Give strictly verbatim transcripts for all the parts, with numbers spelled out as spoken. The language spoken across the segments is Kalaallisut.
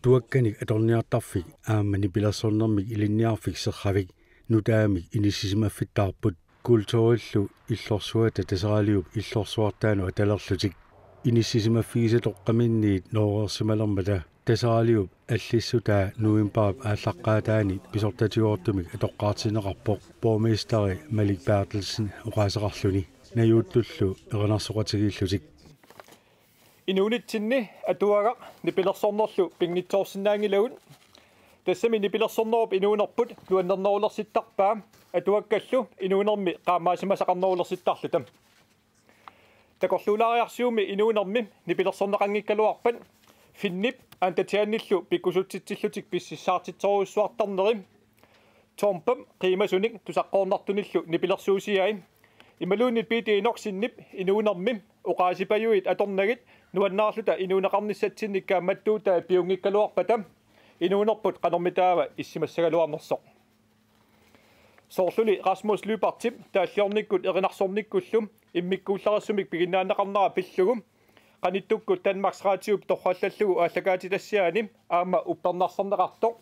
Atuakkanik atorniartarfik aamma nipilersornermik ilinniarfik serravik nutaamik inissisimaffittaarput. Kulturillu illorsuata Taseraliup illorsuartaanut atalerlutik. Inissisimaffigisatoqqaminniit nooreersimalermata Taseraliup allissutaa novembarip aallaqqaataani pisortatigoortumik atoqqaartinneqarpoq borgmesteri Malik Berthelsen oqaaseqarluni, najuuttullu erinarsoqatigiillutik. Inuunitsinni atuagaq nipilersornerlu pinngitsoorsinnaanngilagut. Tassami nipilersornerup inuunerput nuannernerulersittarpaa atuakkallu inuunermi qaammaasimasaqarnerulersittarluta. Takorluulaariarsiummi inuunermi nipilersorneqanngikkaluarpat Finnip Antatiannillu pikkusutitsillutik pississaartitserujussuartarneri, Tompam qiimasunik tusaqqoornartunillu nipilersuusiai, imaluunniit Piiti Enoksenip inuunermi oqaasipajuit atornagit nuannaarluta inuuneqarnissatsinnik kaammattuutai piunngikkaluarpata inuunerput qanormitaava issimassagaluarnersoq. Soorluli Rasmus Lyberthip taalliornikkut erinarsornikkullu immikkuullarissumik piginnaanneqarnera pillugu qanittukkut Danmarks Radiop torrallallugu aallakaatitassiaani aamma uppernarsarneqartoq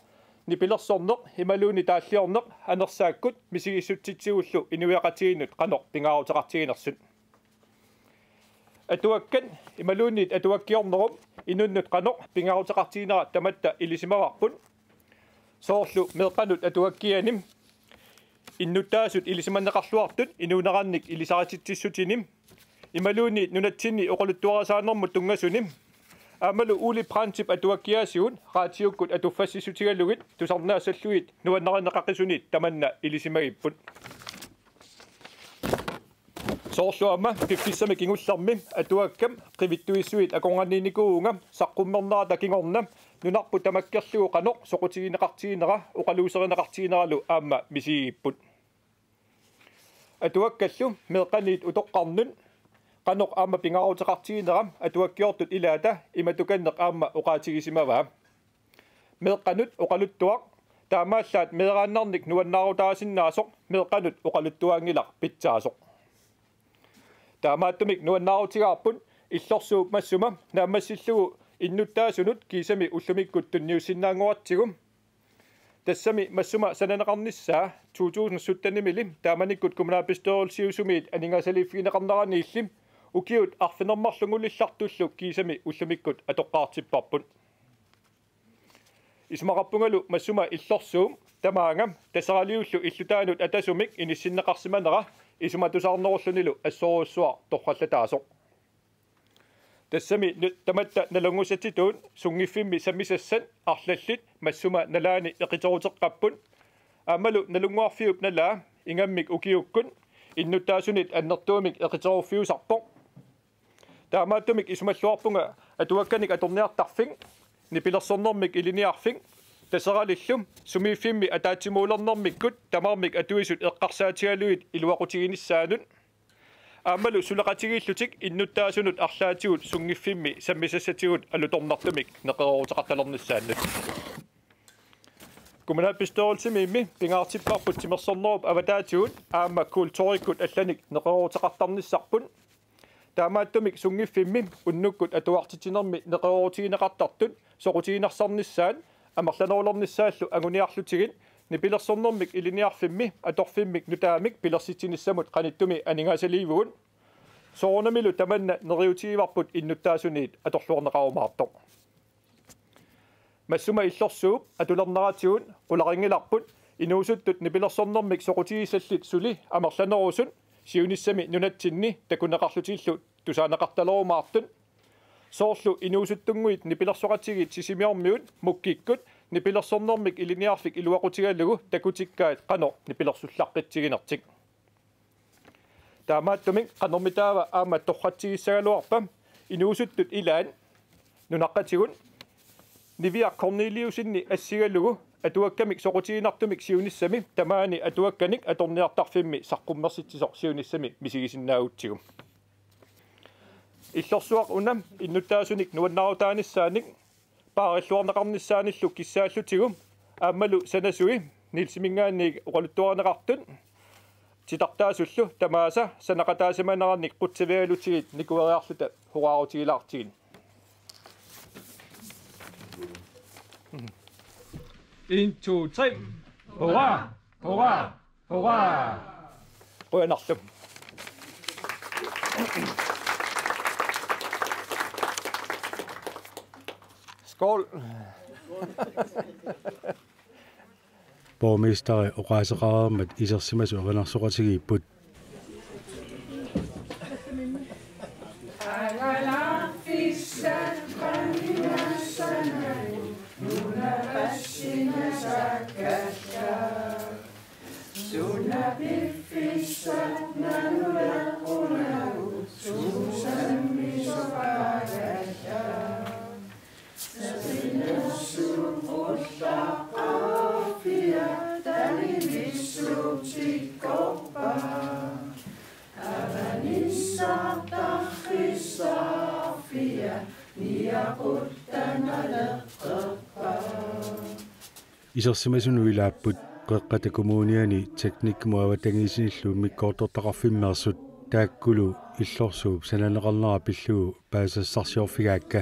nipilersorneq imaluunniit taalliorneq anersaakkut misigissutitsigullu inuiaqatigiinnut qanoq pingaaruteqartiginersut. Atuakkat imaluunniit atuakkiornerup inunnut qanoq pingaaruteqartiginera tamatta ilisimavarput. Soorlu meeqqanut atuakkiani innuttaasut ilisimaneqarluartut inuunerannik ilisarititsissutini imaluunniit nunatsinni oqaluttuarisaanermut tunngasuni aammalu Ole Brandtip atuakkiaasigut raatiukkut atuffassissutigalugit tusarnaassallugit nuannarineqaqisuniit tamanna ilisimagipput. Soorlu aamma piffissami kingullermi atuakkat qivittuissuit akornanniinnikuuvunga saqqummernerata kingorna nunarput tamakkerlugu qanoq soqutigineqartiginera oqaluuserineqartigineralu aamma misigigipput. Atuakkallu meeqqaniit utoqqarnut qanoq aamma pingaaruteqartiginera atuakkiortut ilaata imatukanneq aamma oqaatigisimavaa. Meeqqanut oqaluttuaq taamaallaat meeraannarnik nuannaarutaasinnaasoq meeqqanut oqaluttuaanngilaq pitsaasoq. Taamaattumik nuannaarutigaarput illorsuup massuma naammassillugu innuttaasunut kiisami ullumikkut tunniussinnaanngoratsigu. Tassami massuma sananeqarnissaa to tusind syttenimili taamanikkut kommunalbestyrelsiusumiit aningaasaliiffigineqarneraniilli ukiut arfineq-marluk kingulliullutillu kiisami ullumikkut atoqqaartipparput. Isumaqarpungalu massuma illorsuup tamaanga Taseraliullu illutaanut atasumik inissinneqarsimanera isumatusaarnerullunilu assorujussuaq torrallataasoq. Tassami nu-, tamatta nalunngussatituut sunngiffimmi sammisassat arlallit massuma nalaani eqiteruteqqapput. Aammalu Nalunnguarfiup nalaa ingammik ukiukkut innuttaasunit annertuumik eqiteruffiusarpoq. Taamaattumik isumalluarpunga atuakkanik atorniartarfik, nipilersornermik ilinniarfik, Taseralillu sumiiffimmi ataatsimuulernermikkut tamarmik atuisut eqqarsaatigalugit iluaqutiginissaannut. Aammalu suleqatigiillutik innuttaasunut arlaatigut sunngiffimmi sammisassatigut alutornartumik neqerooruteqartalernissaannut. Kommunalbestyrelsimiimmi pingaartipparput timersornerup avataatigut aamma kulturikkut allanik neqerooruteqartarnissarput. Taamaattumik sunngiffimmi unnukkut atuartitsinermi neqeroorutigineqartartut soqutiginarsarnissaat amerlanerulernissaallu anguniarlutigit nipilersornermik ilinniarfimmi atorfimmik nutaamik pilersitsinissamut qanittumi aningaasaliivugut. Soorunamilu tamanna neriuutigivarput innuttaasuniit atorluarneqarumaartoq. Massuma illorsuup atulerneratigut qularinngilarput inuusuttut nipilersornermik soqutigisallit suli amerlanerusut siunissami nunatsinni takuneqarlutillu tusaaneqartalerumaartut. Soorlu inuusuttunnguit nipilersoqatigiit Sisimiormiut Mukkikkut nipilersornermik ilinniarfik iluaqutigalugu takutikkaat qanoq nipilersullaqqitsiginertik. Taamaattumik qanormitaava aamma torratsigissagaluarpa inuusuttut ilaat nunaqqatigut Niviaq Korneliussenip assigalugu atuakkamik soqutiginartumik siunissami tamaani atuakkanik atorniartarfimmi saqqummersitsisoq siunissami misigisinnaagutsigu. Illorsuaq una innuttaasunik nuannaarutaanissaanik paarilluarneqarnissaanillu kissaallutigu aammalu sanasui Nielsiminngaanniit oqaluttuarineqartut titartaasullu tamaasa sanaqataasimanerannik qutsavigalutigit nikueriarluta hurraarutigilaartigit. En, to, tre. Hurra! Hurra! Hurra! Qujanarlu. Skål. Borgmesteri oqaaseqareermat isersimasut erinarsoqatigiipput. Isersimasunut ilaapput Qeqqata Kommuniani teknikkimut avatangiisinillu immikkoortortaqarfimmeersut, taakkulu illorsuup sananeqarnera pillugu paasisassarsiorfigaakka,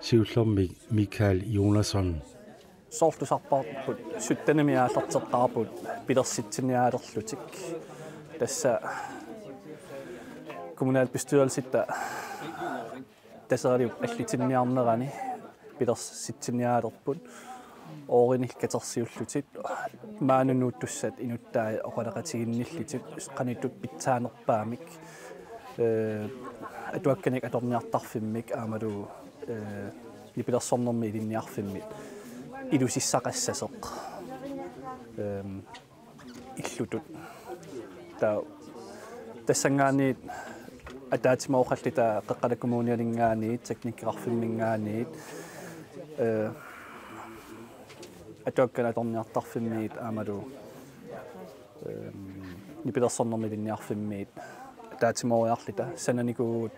siullermik Mikael Jonasson. Soorlu tusarparput syttenimi aallarteqqaarput pilersitsiniaalerlutik. Tassa kommunalbestyrelsitta Taseraliup allitinniarnerani pilersitsiniaalerput, oorini katersiullutik, maani nuuttussat inuttai oqaloqatiginnillutik, qanoq ittut pitsaanerpaamik, ee, atuakkanik atorniartarfimmik aammalu, ee, nipilersornermi ilinniarfimmi ilusissaqassasoq. Ehm, illutut. Taava tassanngaanniit ataatsimooqalluta Qeqqata Kommunianinngaanniit, teknikkeqarfimminngaanniit, ee, atuakkanik atorniartarfimmiit aammalu, ehm, nipilersornermi ilinniarfimmiit ataatsimooriarluta sananikuuvugut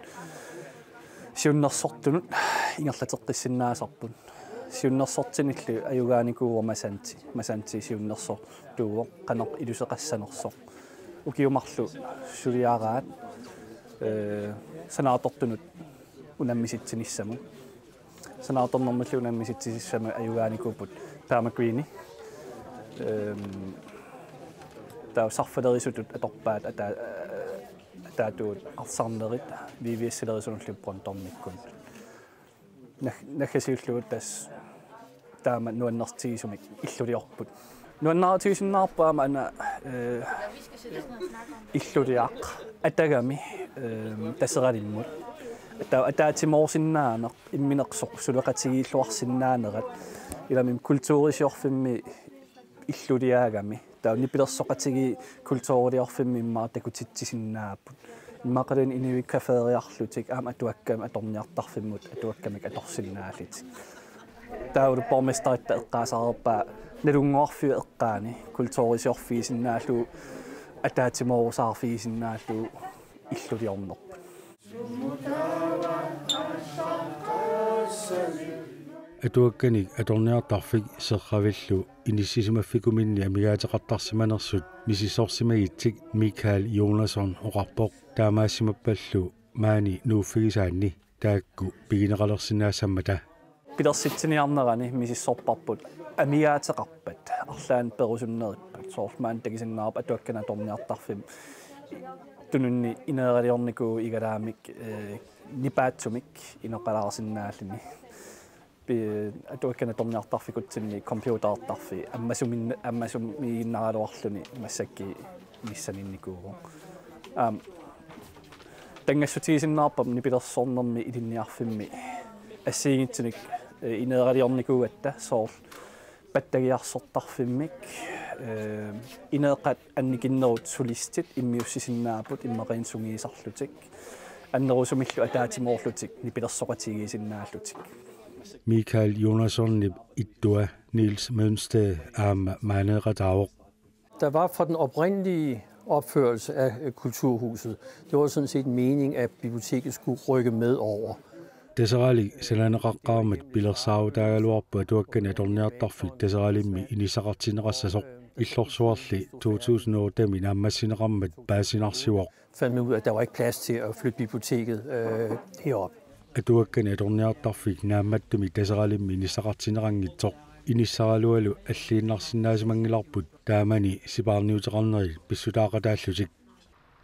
siunnersortunut ingerlateqqissinnaasarput. Siunnersortinillu ajugaanikuuvoq Masanti. Masanti siunnersortuuvoq qanoq iluseqassanersoq. Ukiut marluk suliaraat, ee, sanaartortunut unammisitsinissamut. Sanaartornermullu unammisitsinissamut ajugaanikuupput permagreeni. Ehm, taava sarfalerisutut atorpaat ata-, ataatut arsarnerit, V V S-ilerisunullu Brøndummikkut. Nag-, naggasiullugu tassa taama nuannertigisumik illuliorput. Nuannaarutigisinnaarpoq aamma una, ee, illuliaq atagami, ee, Taseralimmut. Ata-, ataatsimoorsinnaaneq, imminersoq suleqatigiilluarsinnaanerat, ilami kulturisiorfimmi illuliaagami. Taava nipilersoqatigiit kulturiliorfimmi immaqa takutitsisinnaapput. Immaqaluunniit inuit cafeeriarlutik aamma atuakkamik atorniartarfimmut atuakkamik atorsinnaallutik. Taavalu borgmesteritta eqqaasareerpaa Nalunnguarfiup eqqaani kulturisiorfigisinnaallugu ataatsimoorusaarfigisinnaallugu illuliornerput. Atuakkanik atorniartarfik Serravillu inissisimaffikuminni amigaateqartarsimanersut misissorsimagitsik Mikael Jonasson oqarpoq, taamaassimappallu maani nuuffigisaanni taakku pigineqalersinnaassammata. Pilersitsiniarnerani misissorparput amigaateqarpat, arlaannik perusunnerippat, soorlu maani takusinnaavarput atuakkanik atorniartarfik tununni ineeraliornikuuvoq igalaamik, ee, nipaatsumik inoqalaarsinnaalluni. Pi-, atuakkanik atorniartarfikutsinni computertarfik ammasumin-, ammasumiiginnaraluarluni massakkut inissaninnikuuvoq. Aamma tanngassutigisinnaarparput nipilersornermi ilinniarfimmi assigiinngitsunik, ee, ineeraliornikuugatta, soorlu pattagiarsortarfimmik, ee, ineeqqat annikinnerut solistit immiussisinnaapput immaqa sungiusarlutik, annerusumillu ataatsimoorlutik nipilersoqatigiissinnaallutik. Mikael Jonassonip ittua Niels Mønsted aamma maaneeqataavoq. Der var fra den oprindelige opførelse af, øh, Kulturhuset, det var sådan set meningen, at biblioteket skulle rykke med over. Taseralik sananeqaqqaarmat pilersaarutaagaluarpoq atuakkanik atorniartarfik Taseralimmi inissaqartinneqassasoq. Illorsuarli to tusind otte-mi naammassineqarmat paasinarsivoq. Fandt man ud af, at der var ikke plads til at flytte biblioteket, øh, herop. Atuakkanik atorniartarfik naammattumik Taseralimmi inissaqartinneqanngitsoq. Inissaralualu alliinnarsinnaasimanngillarput taamani sipaarniuteqarnerit pissutaaqataallutik.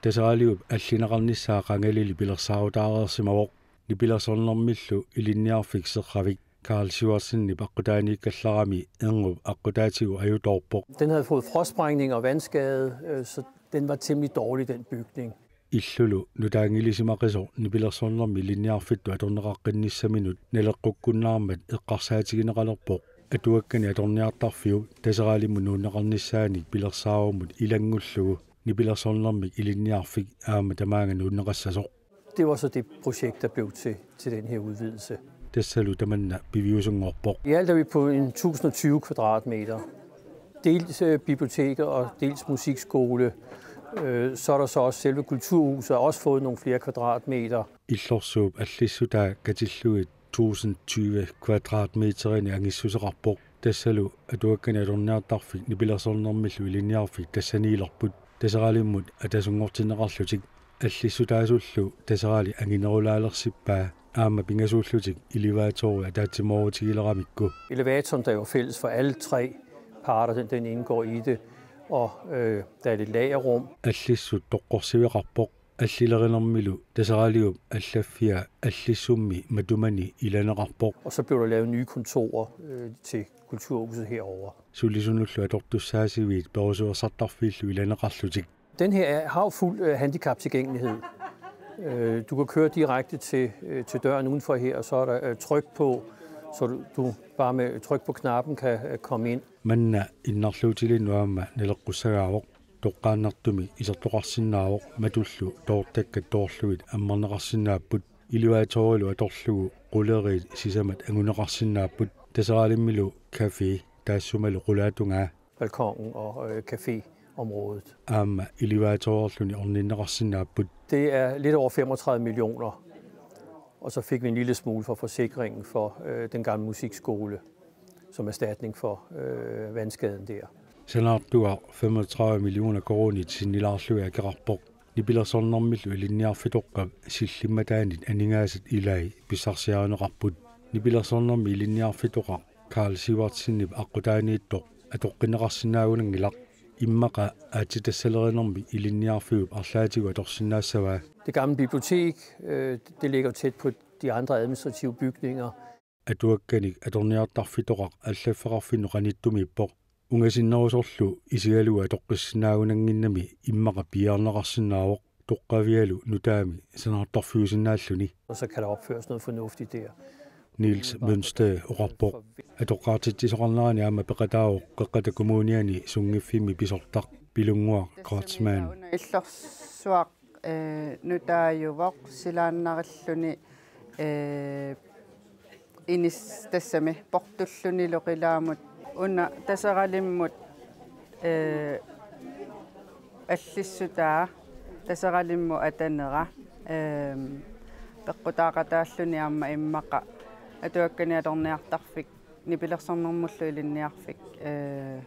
Taseraliup allineqarnissaa qangalili pilersaarutaareersimavoq. Nipilersornermillu ilinniarfik Serravik Karl Sivertsenip aqqutaaniikkallarami erngup aqqutaatigut ajutoorpoq. Den havde fået frostsprængning og vandskade, øh, så den var temmelig dårlig, den bygning. Illulu nutaanngilisimaqisoq nipilersornermi ilinniarfittut atorneqaqqinnissaminut naleqqukkunnaarmat eqqarsaatigineqalerpoq. Atuakkani atorniartarfiup Taseralimut nuunneqarnissaanik pilersaarummut ilanngullugu nipilersornermik ilinniarfik aamma tamaanga nuunneqassasoq. Det var så det projekt, der blev til, til den her udvidelse. Tassalu tamanna piviusunngorpoq. I alt er vi på en tusind og tyve kvadratmeter. Dels øh, bibliotek og dels musikskole. Øh, så er der så også selve kulturhuset, har også fået nogle flere kvadratmeter. Illorsuup allissutaa katillugit tusind tyve kvadratmeterinik angissuseqarpoq. Tassalu atuakkani atorniartarfik nipilersornermillu ilinniarfik tassaniilerput. Taseralimmut atasunngortinneqarlutik. Allissutaasullu Taserali anginerulaalersippaa aamma pingasuullutik elevatorit ataatsimoorutigileramikku. Elevatoren, der er jo fælles for alle tre parter, den, den indgår i det, og øh, der er et lagerrum. Allissut toqqorsiveqarpoq. Allilerinermilu Taseraliup allaffia Allissummi matumani ilaneqarpoq. Og så blev der lavet nye kontorer øh, til kulturhuset herover. Sulisunullu atortussaasiviit perusuersartarfiillu ilaneqarlutik. Den her er, har jo fuld øh, handicaptilgængelighed. Øh, du kan køre direkte til, øh, til døren udenfor her, og så er der øh, tryk på, så du, du bare med tryk på knappen kan øh, komme ind. Manna innarluutilinnut aamma naleqqussagaavoq. Toqqaannartumik isertoqarsinnaavoq, matullu toortakkat toorlugit ammarneqarsinnaapput. Elevatorilu atorlugu quleriit sisamat anguneqarsinnaapput. Taseralimmilu café taassumalu qulaatungaa. Balkonen og øh, caféområdet. Aamma elevatorillu orninneqarsinnaapput. Det er lidt over femogtredive millioner. Og så fik vi en lille smule fra forsikringen for øh, den gamle musikskole, som erstatning for øh, vandskaden der. Sanaartugaaq femogtredive millioner koruunit sinnilaarlugit akeqarpoq. Nipilersornermillu ilinniarfitoqqap sillimmataanit aningaasat ilai pissarsiarineqarput. Nipilersornermi ilinniarfitoqaq Karl Sivertsenip aqqutaaniittoq atoqqinneqarsinnaagunanngilaq. Immaqa aatsitassalerinermik ilinniarfiup arlaatigut atorsinnaassavaa. Det gamle bibliotek, øh, det ligger tæt på de andre administrative bygninger. Atuakkanik atorniartarfitoqaq allaffeqarfinnut qanittumiippoq. Ungasinnerusorlu isigalugu atoqqissinnaagunannginnami immaqa piiarneqarsinnaavoq, toqqavialu nutaamik sanaartorfiusinnaalluni. Og så kan der opføres noget fornuftigt der. Niels Mønsted oqarpoq. Atoqqaartitsisoqarnerani aamma peqataavoq Qeqqata Kommuniani sunngiffimmi pisortaq Pilunnguaq Kreutzmann. Illorsuaq øh, nutaajuvoq silaannarilluni øh, inis tassami portullunilu qilaamut una Taseralimmut øh, allissutaa Taseralimmut atanera øh, peqqutaaqataalluni aamma immaqa atuakkani atorniartarfik nipilersornermullu ilinniarfik øh,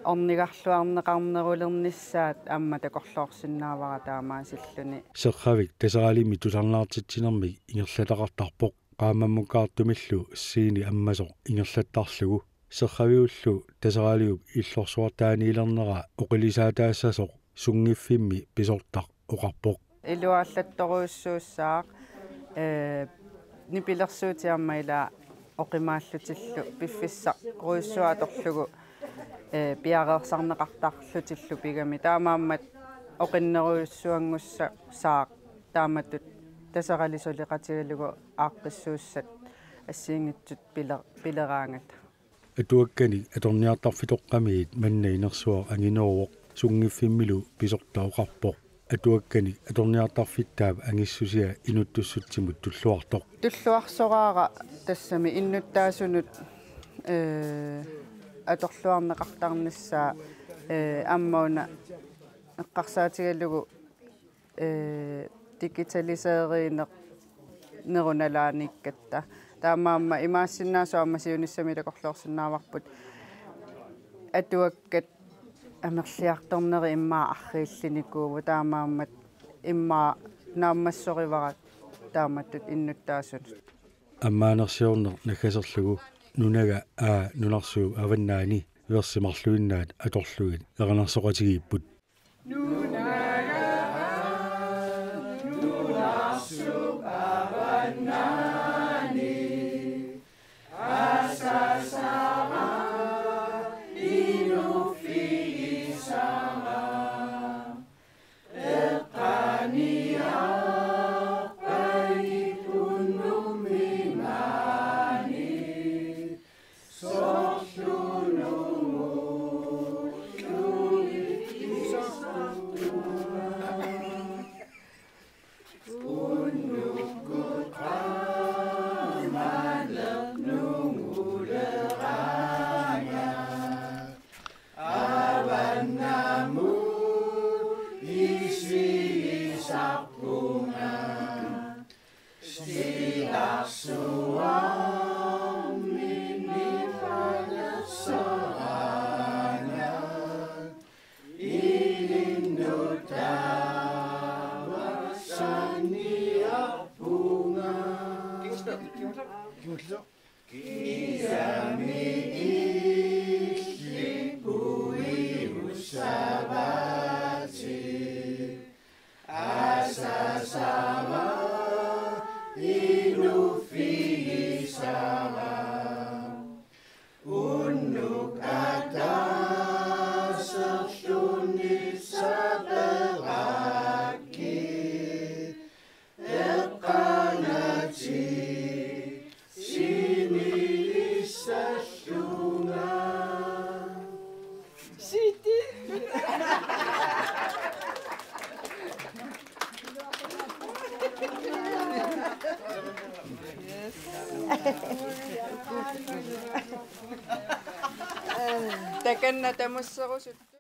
ornigarluarneqarnerulernissaat aamma takorloorsinnaavara taamaasilluni. Serravik Taseralimmi tusarnaartitsinermik ingerlataqartarpoq qaammammukkaartumillu scene ammasoq ingerlattarlugu. Serraviullu Taseraliup illorsuartaaniilernera oqilisaataassasoq sunngiffimmi pisortaq oqarpoq. Iluaallattorujussuussaaq øh, nipilersuutit aamma ilaa oqimaallutillu piffissarujussuaq atorlugu øh, piareersarneqartarlutillu pigami. Taamaammat oqinnerujussuanngussaaq taamatut Taserali suleqatigalugu aaqqissuussat assigiinngitsut pile-, pileraangata. Atuakkanik atorniartarfitoqqamiit manna inersuaq angineruvoq sunngiffimmilu pisortaq oqarpoq. Atuakkanik atorniartarfittaap angissusia inuttussutsimut tulluartoq. Tulluarsoraara tassami innuttaasunut øh, atorluarneqartarnissaa øh, aamma una eqqarsaatigalugu øh, digitaliseriineq nerunalaaniikkatta. Taamaammat imaassinnaavoq aamma siunissami takorloorsinnaavarput atuakkat amerliartornerit immaqa arriillinikuuvoq taamaammat immaqa naammassorivara taamatut innuttaasunut. Ammaanersiorneq naggaserlugu Nunaga A nunarsuup avannaani versi marluinnaat atorlugit erinarsoqatigiipput. Takanna tamasserusut.